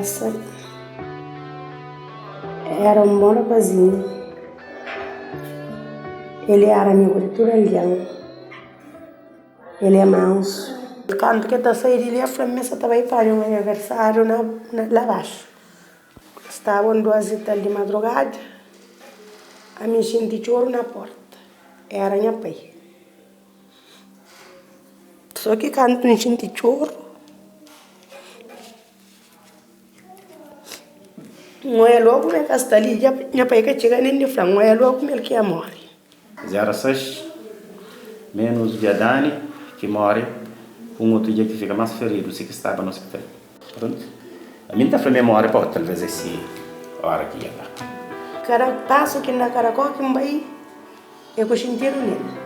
Bessa éra un bon rapazinhu. El éra amigu di tudu algen. El é mansu. Kantu ki el ta sai di li, el fla-m ma el sa ta bai panha un aniversáriu na la baxu. Staba un duas i tal di madrugada, ami N xinti txoru na porta. Éra nha pai. Sô ki kantu N xinti txoru, N oia logu ma el ka sta li. Nha pai ka txiga nen di fla-m, N oia logu ma el ki ia móre. 06, Menus dja Dani ki móre ku un otu dja ki fika más feridu si ki staba na ospital. Prontu. Ami N ta fla ma e móre pa talvês é si óra ki dja da. Kada pasu ki N da, kada kó ki N bai, é ku xintidu nel.